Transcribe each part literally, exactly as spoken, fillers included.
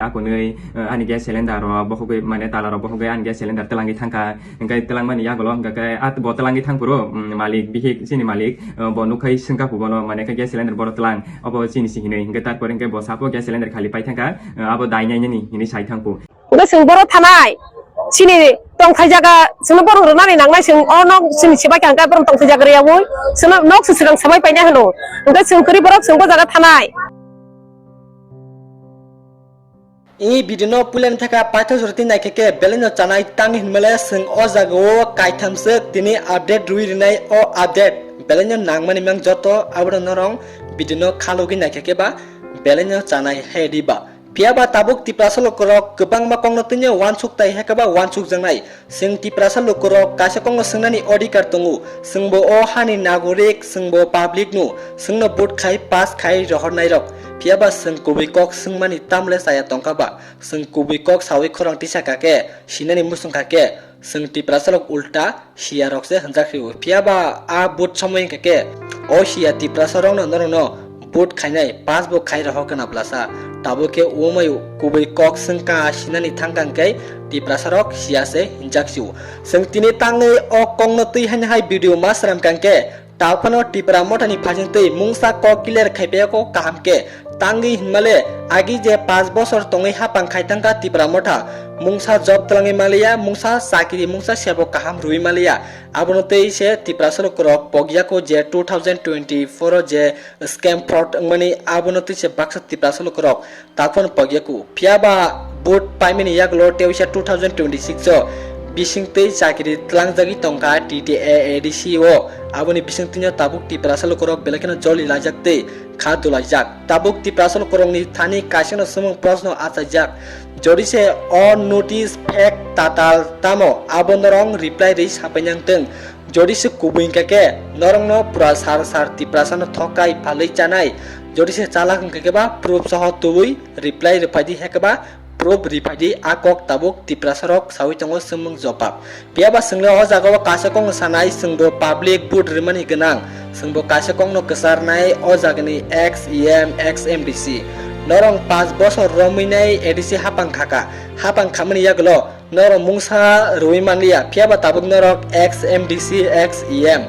Akunwi, eh, ani gas cylinder rok bohogwi, mane tala rok bohogwi ani gas cylinder twlangwi thangkha. Hwnkhe twlangmani yagulo hwnkhe at bo twlangwi thangphuru, mm, malik bihik chini malik, eh, bo nukhai swngkha phu bono, mane khe gas cylinder boro twlang, obo chini si hinwi. Hwnkhe tarpore hwnkhe bo sapo gas cylinder khali pai thangkha, eh, abo dai nai nini hinwi sai thangkhu. Hwnkhe chwng boro thanai, chini tongthai jaga, chwngno borok rwnani nangnai, chwng o nok chini sibai kha hwnkhe borok tongthai jaga rwyaui, chwngno nok se swkang sabai painai hwno. Hwnkhe chwng kwrwi borok chwng bo jaga thanai. I video no puilani thaka paithak jora twi naikhe khe belai no chanai tang hinmale chwng o jaga o kaitham swk tini update rwi rinai o update belai no nangmani mang joto aboro norong video no khalogwi naikhe khe ba belai no chanai he di ba. Phiya ba tabuk Tiprasa lukurok kwbangma kokno twi no uansuk tai he khe ba uansuk jaknai. Chwng Tiprasa lukurok kaisa kokno swngnani odhikar tongo. Chwngbo o hani nagorik, chwngbo public no, chwngno vote khai pass khai rohornairok. Phiya ba chwng kubui kok swngmani tamle chaya tongkha ba? Chwng kubui kok saui khorang tisa kha khe, sinani muchung kha khe, chwng Tiprasa lok ulta siya rok se hwnjak rio. Phiya ba a vote somoi wngkha khe, o siya Tiprasa rokno norokno vote khainai pass bo khai rohor kana blasa. Tabuk khe umai kubui kok swngkha sinani thangkha hwnkhe Tiprasa rok siya se hinjak sio. Chwng tini tangwi o kokno twi haini hai video ma sram kha hwnkhe taphano Tipra mothani phajing twi mungsa kok clear khai phaiyako kaham khe tangwi hinmale agi je paanch bosor tongwi hapang khai thangkha Tipra motha mungsa job twlangwi maliya, mungsa chakiri, mungsa sebo kaham rwi maliya. Abono tei se Tiprasa lukurok pogyako je two thousand twenty-four o je scam fraud wngmani abono tei se baksa Tiprasa lukurok taphano pogyaku. Phiya ba vote paimani yagulo teisa two thousand twenty-six o bising tei chakiri tlangjagwi tongkha T T A A D C o. Aboni bising twino tabuk Tiprasa lukurok belai kheno joli laijak tei kha dulaijak. Tabuk Tiprasa lukurokni thani kaisano swmung proshno achaijak. Jodi se o notice fake tatal tamo abo norong reply rwi sapainang tong. Jodi se kubui wngkha khe norokno pura sar sar Tiprasano thok khai phalwi chanai. Jodi se chalak wngkha khe ba proof soho tubui reply rwphaidi, hekhe ba proof rwphaidi, a kok tabuk Tiprasarok saui tongo swmung jobab. Phiya ba chwngno o jagao kaisa kokno sanai, chwngbo public vote rwmani gwnang, chwngbo kaisa kokno kwcharnai o jagani ex E M, ex M D C. Norok paanch bosor romwinai A D C hapang khaka, hapang khamani yagulo norok mungsa rwui manliya, phiya ba tabuk norok ex M D C, ex E M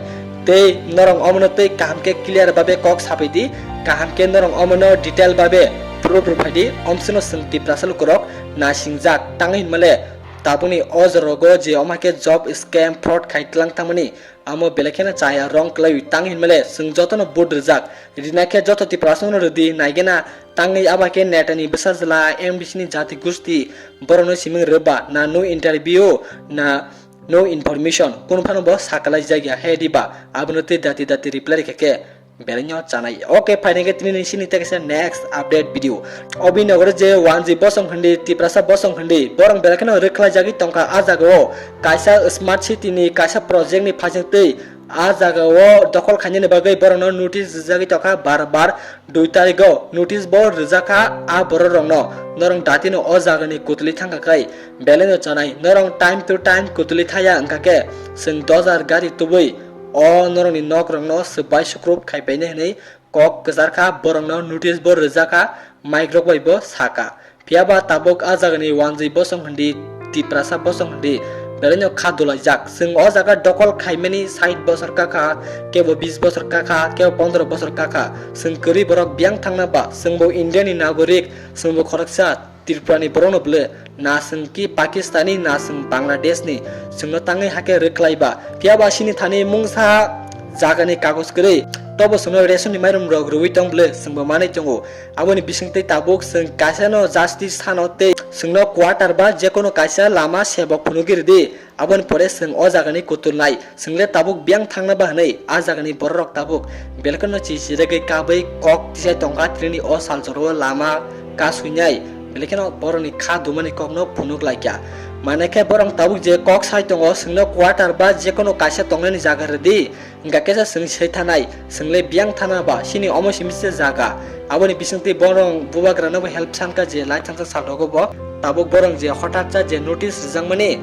tei norok omono tei kaham khe clear babe kok saphaidi, kaham khe norok omono detail babe proof rwphaidi, omswkno chwng Tiprasa lukurok nasingjak tangwi hinmale tabukni o jorogo je omo hai khe job scam fraud khai tlang tangmani. Amo belai kheno chaya rong kwlaiwi tang hinmale chwng jotono vote rwjak. Rina khe joto Tiprasano rwdi naigena tangwi abo hai khe netani bwsajla M D C ni jati gusti borokno siming rwba na no interview na no information kunu phano bo sakalai jakya he diba abono tei dati dati reply rikha khe belaino chanai. Okay, phaina khe tini ni sini tei kaisa next update video. Obinogoro je wanji bosong hindi, Tiprasa bosong hindi, borok belai kheno rwkhlai jagwi tongkha a jagao. Kaisa smart city ni kaisa project ni phajing twi a jagao dokhol khainani bagwi borokno notice rijagwi tongkha bar bar dui tarigo. Notice bo rijakha a borok rokno, norok datino o jagani kutuli thangkha khai belaino chanai. Norok time to time kutuli thaya wngkha khe chwng dojar gari tubui o norokni nok rokno swbai sukrup khai painai hinwi kok kwchar kha, borokno notice bo rijak kha, mic rok bai bo sa kha. Phiya ba tabuk a jagani wanjwi bosong hindi, Tiprasa bosong hindi belaino kha dulaijak. Chwng o jaga dokol khaimani sait bosor ka kha, kebo bis bosor ka kha, kebo pondro bosor ka kha. Chwng kwrwi borok biyang thangna ba, chwngbo India ni nagorik, chwngbo khoroksa Tripura ni borokno bwle, na chwng ki Pakistani, na chwng Bangladesh ni, chwngno tangwi hakhe rwkhlai ba. Phiya ba chini thani mungsa jagani kagoj kwrwi, tobo chwngno ration ni mairum rok rwui tong bwle, chwngbo manwi tongo. Aboni bisingtwi tabuk chwng kaisano justice sano tei chwngno quarter ba jekono kaisa lama sebok phunugwi rwdi. Aboni pore chwng o jagani kutulnai, chwngle tabuk biyang thangna ba hwnwi a jagani bororok tabuk belai kheno chichiregwi kabwi kok tisai tongkha tini o salchoro lama kasuinai, belai kheno borokni kha dumani kokno phunuk laikha. Manai khe borok tabuk je kok sai tongo, chwngno quarter ba jekono kaisa tongnani jaga rwdi, hwnkha khe se chwng sai thanai, chwngle biyang thana ba chini omo simi se jaga. Aboni bisingtwi borok bubagrano bo help sankha je lai thangsa salrogo bo. Tabuk borok je hothat sa je notice rijakmani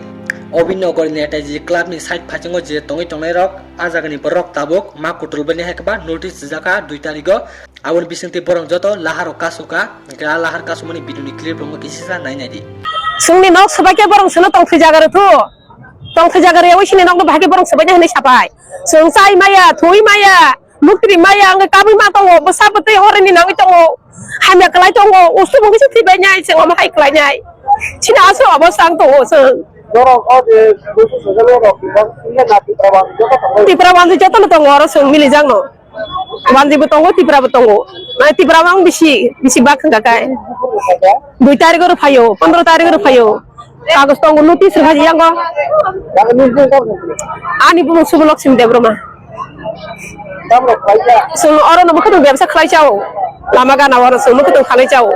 Obinogor Netaji Club ni side phasingo je tongwi tongnairok, a jagani borok tabuk ma kutulbani hai khe ba notice rijakha dui tarigo. Aboni bisingtwi borok joto lahar o kasu kha, hwnkhe a lahar kasumani video ni clip rokno kisa sa nai nai di. Chwngni nok swbai khe borok chwngno tongthwi jaga rw thu. Tongthwi jaga rw yaui chini nokno bahai khe borok swbainai hwnwi sapai. Chwng chai maya, thwi maya, mukri maya, wngwi kabui ma tongo, bwsa bwtwi horoni nangwi tongo, hamya kwlai tongo, usu mungwi se thwibainai, chwng omo hai kwlainai. Chini aswk obo chang tongo chwng. Borok o je social work rok, Tipra bansi joto no tongo oro chwng milijak no. Banjibo tongo, Tiprabo tongo. Mane Tiprabo ang bisi, bisi bak wngkha kai. Dui tarikh oro phaio, pondro tarikh oro phaio. Kagoj tongo, notice rwkha yango. Ani bumung Subolok Simi Debbarma. Chwng oro no mwkhwtwng bebsa khlai chao. Lama gana oro chwng mwkhwtwng khalai chao.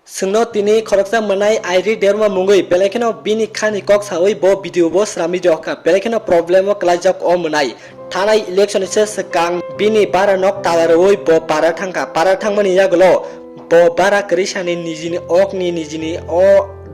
Chwngno tini khoroksa mwnai Airi Debbarma mungwi, belai kheno bini khani kok sawi bo video bo sramwi rwkha, belai kheno problem o kwlaijak o mwnai. Thanai election ni se swkang bini bara nok tala rwui bo para thangkha, para thangmani yagulo bo bara kwrwi sani nijini okni nijini o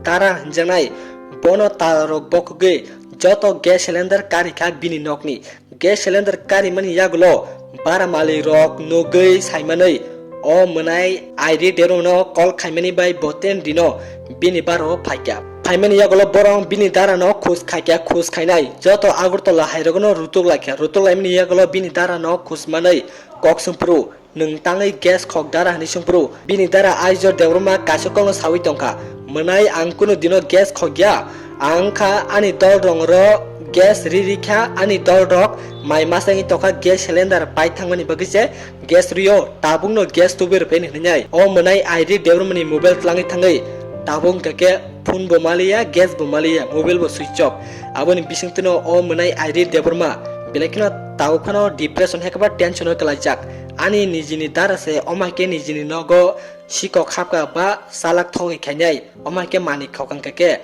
dara hinjaknai bono tala rok bokhogwi joto gas cylinder karikha bini nokni. Gas cylinder karimani yagulo bara malik rok nugwi saimanwi o mwnai Airi Debbarma no call khaimani bai bo ten dino bini bara o phaikha. Phaimani yagulo borok bini dara no khus khaikha, khus khainai joto Agartala hai rokno rutuk laikha, rutuk laimani yagulo bini dara no khus manwi kok swngphuru nwng tangwi gas khok dara hinwi swngphuru. Bini dara Aijor Debbarma kaisa kokno sawi tongkha, mwnai ang kunu dino gas khokya, ang kha ani dol rong ro gas ri ri kha, ani dol rok mai masangwi tongkha gas cylinder pai thangmani bagwi se gas rio, tabukno gas tubui rwpheni hinwi nai. O mwnai Airi Debbarmani mobile twlangwi thangwi tabuk hwnkha khe phone bo maliya, gas bo maliya, mobile bo switch off. Aboni bisingtwino o mwnai Airi Debbarma belai kheno tabuk phano depression hai khe ba tension o kwlaijak. Ani nijini dara se omo hai khe nijini nogo sikok hapkha ba salak thogwi khainai, omo hai khe manwi khok wngkha khe.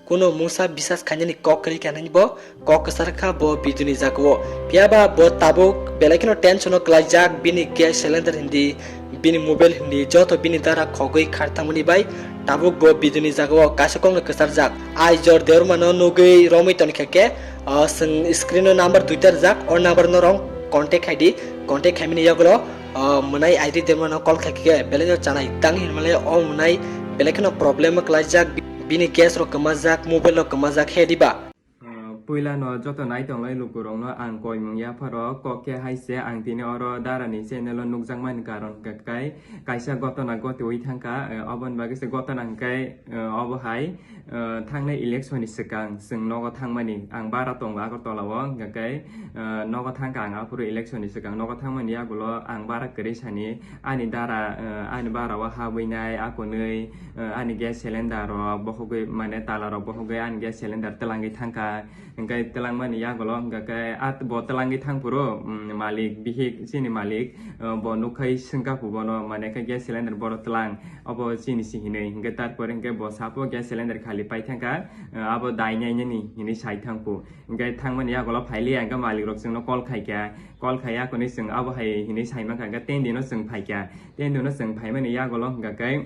Kuno mungsa bisas khainani kok kwrwi kha nini bo kok kwchar kha bo video ni jagao. Phiya ba bo tabuk belai kheno tension o kwlaijak, bini gas cylinder hindi, bini mobile hindi, joto bini dara khogwi khar thangmani bai tabuk bo video ni jagao kaisa kokno kwcharjak. Aijor Debbarma no nugwi romwi tongkha khe, ah, chwng screen o number duita rijak, o number no rong contact khai di, contact khaimani yagulo o mwnai Airi Debbarma no call khai khe belai no chanai tang hinmale o mwnai belai kheno problem o kwlaijak, bini gas rok kwmajak, mobile rok kwmajak he diba. Ah, puila no joto nai tonglai lukurok no ang koimung yapharo kok khe hai se ang tini oro dara ni channel o nukjakmani karon hwnkha kai kaisa gotona gotiwi thangkha, eh, oboni bagwi se gotona hwnkhe, eh, obo hai, eh, thangnai election ni swkang chwng nogo thangmani ang bara tongo Agartala o hwnkha kai, eh, nogo thangkha ang aphuru election ni swkang nogo thangmani yagulo ang bara kwrwi sani ani dara, eh, ani bara o habwi nai akonwi, eh, ani gas cylinder rok bohogwi mane tala rok bohogwi ani gas cylinder twlangwi thangkha, hwnkhe twlangmani yagulo hwnkhe at bo twlangwi thangphuru, mm, malik bihik chini malik, eh, bo nukhai swngkha phu bono mane khe gas cylinder boro twlang obo chini si hinwi hwnkhe tarpore hwnkhe bo sapo gas cylinder khali pai thangkha, eh, abo dai nai nini hinwi sai thangphu. Hwnkhe thangmani yagulo phailiya hwnkhe malik rok chwngno call khaikha, call khaiya akonwi chwng abo hai hinwi saimankha hwnkhe ten dino chwng phaikha, ten dino chwng phaimani yagulo hwnkha khe,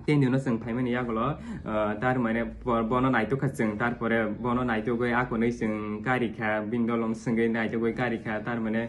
ten dino chwng phaimani yagulo, ah, tar mane bo-, bono naitukha chwng, tarpore bono naitugwi akonwi chwng karikha, bini dolong swngwi naitugwi karikha, tar mane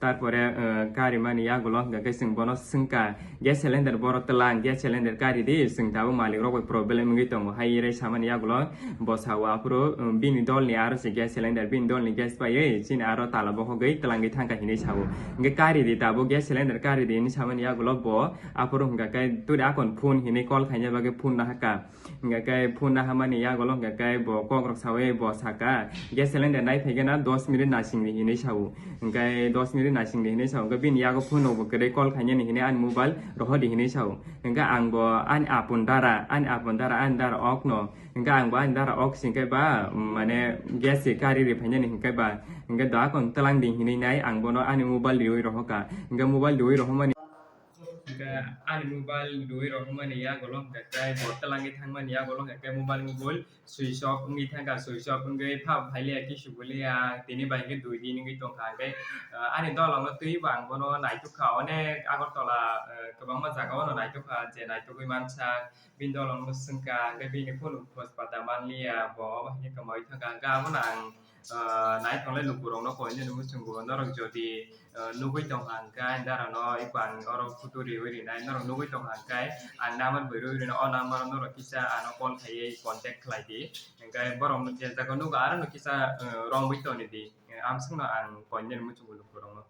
tarpore, ah, karimani yagulo hwnkha khe chwng bono swngkha, gas cylinder boro twlang, gas cylinder kari di, chwng tabuk malik rok bai problem wngwi tongo, hai rai samani yagulo bo sao aphuru, um, bini dolni aro se gas cylinder, bini dolni gas paiwi chini aro tala bohogwi twlangwi thangkha hinwi sao. Hwnkhe kari di tabuk gas cylinder kari di hinwi samani yagulo bo aphuru hwnkha khe turi akon phone hinwi call khaina bagwi phone nahakha. Hwnkha khe phone nahamani yagulo hwnkha khe bo kokrok sawi bo saka, "Gas cylinder nai phaikhe na dos minute nasing di," hinwi sao. Hwnkhe dos minute nasing di hinwi sao. Hwnkhe bini yago phone rokbo kwrwi call khainani hinwi ani mobile rohor di hinwi sao. Hwnkhe ang bo ani apun dara, ani apun dara, ani dara okno. Hwnkhe ang bo ani dara ok singkhe ba, mane gas se kari ri phainani hwnkhe ba, hwnkhe do akon twlang di hinwi nai ang bono ani mobile riwi rohorkha. Hwnkhe mobile riwi rohormani, hwnkhe ani mobile riwi rohormani yagulo hwnkhe khe bo twlangwi thangmani yagulo hwnkhe khe mobile, mobile switch off wngwi thangkha, switch off wngwi pha phailiya kisu buliya, tini bai hwnkhe dui din wngwi tongkha. Hwnkhe, ah, ani dolongno twiwi bo ang bono naitukha, onek Agartala, ah, kwbangma jagao no naitukha, je naitugwi mansa. Bini dolongno swngkha, hwnkhe bini phone khoj pata manliya, bo obo hai khe kwmawi thangkha, hwnkhe abono ang Ah, nai tonglai lukurokno koinani muchungo norok jodi, ah, nugui tongkha hwnkhe, ang darano iko ang oro photo riui rinai, norok nugui tongkha hwnkhe, ang number bai rwi rino, o number o norok kisa ano call khaiwi contact khlai di. Hwnkhe borok je jaga nugo, aro no kisa, ah, romwi toni di. Amswkno ang koinani muchungo lukurokno.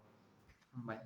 Hambai.